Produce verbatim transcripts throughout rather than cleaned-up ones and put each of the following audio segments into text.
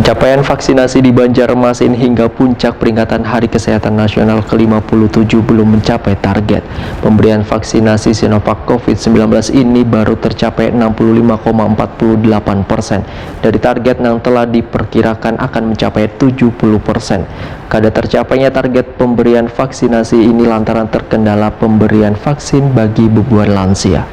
Capaian vaksinasi di Banjarmasin hingga puncak peringatan Hari Kesehatan Nasional ke lima puluh tujuh belum mencapai target. Pemberian vaksinasi Sinovac covid sembilan belas ini baru tercapai enam puluh lima koma empat puluh delapan persen dari target yang telah diperkirakan akan mencapai tujuh puluh persen. Kada tercapainya target pemberian vaksinasi ini lantaran terkendala pemberian vaksin bagi bubuhan lansia.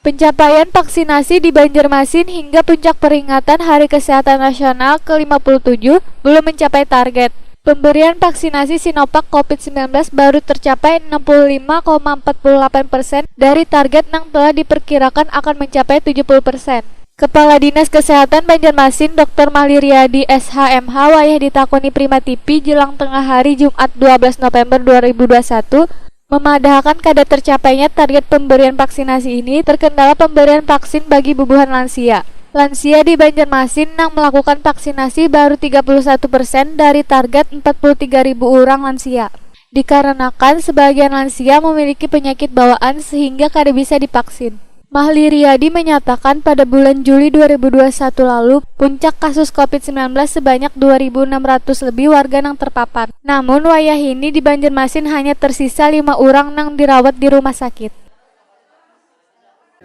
Pencapaian vaksinasi di Banjarmasin hingga puncak peringatan Hari Kesehatan Nasional ke lima puluh tujuh belum mencapai target. Pemberian vaksinasi Sinovac covid sembilan belas baru tercapai enam puluh lima koma empat puluh delapan persen dari target yang telah diperkirakan akan mencapai tujuh puluh persen. Kepala Dinas Kesehatan Banjarmasin, Doktor Mahli Riyadi, S H M H, wayah ditakuni Prima T V jelang tengah hari Jumat dua belas November dua ribu dua puluh satu, memadahakan kada tercapainya target pemberian vaksinasi ini terkendala pemberian vaksin bagi bubuhan lansia. Lansia di Banjarmasin nang melakukan vaksinasi baru tiga puluh satu persen dari target empat puluh tiga ribu urang lansia. Dikaranakan sebagian lansia memiliki penyakit bawaan sehingga kada bisa divaksin. Mahli Riyadi menyatakan pada bulan Juli dua ribu dua puluh satu lalu, puncak kasus covid sembilan belas sebanyak dua ribu enam ratus lebih warga nang terpapar. Namun, wayahini di Banjarmasin hanya tersisa lima urang nang dirawat di rumah sakit.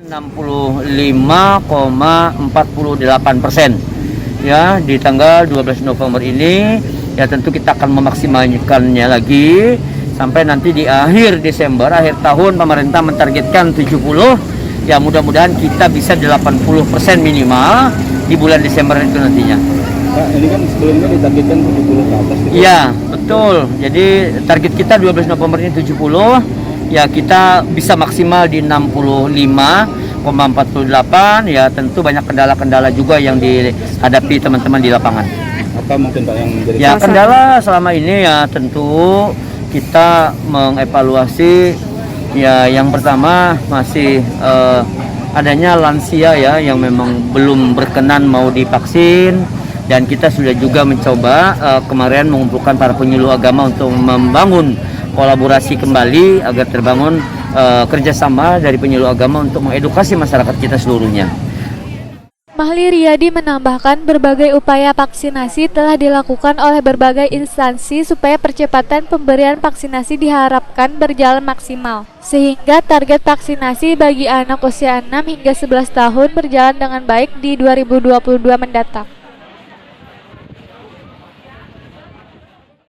Enam puluh lima koma empat puluh delapan persen. Ya, di tanggal dua belas November ini, ya tentu kita akan memaksimalkannya lagi sampai nanti di akhir Desember, akhir tahun pemerintah mentargetkan tujuh puluh. Ya, mudah-mudahan kita bisa delapan puluh persen minimal di bulan Desember itu nantinya. Pak, ini kan sebelumnya ditargetkan tujuh puluh ke atas gitu. Iya, betul. Jadi target kita dua belas November ini tujuh puluh. Ya, kita bisa maksimal di enam puluh lima koma empat puluh delapan. Ya, tentu banyak kendala-kendala juga yang dihadapi teman-teman di lapangan. Apa mungkin Pak yang menjadi Ya, kendala selama ini ya tentu kita mengevaluasi, ya, yang pertama masih eh, adanya lansia, ya, yang memang belum berkenan mau divaksin, dan kita sudah juga mencoba eh, kemarin mengumpulkan para penyuluh agama untuk membangun kolaborasi kembali agar terbangun eh, kerjasama dari penyuluh agama untuk mengedukasi masyarakat kita seluruhnya. Mahli Riyadi menambahkan, berbagai upaya vaksinasi telah dilakukan oleh berbagai instansi supaya percepatan pemberian vaksinasi diharapkan berjalan maksimal, sehingga target vaksinasi bagi anak usia enam hingga sebelas tahun berjalan dengan baik di dua ribu dua puluh dua mendatang.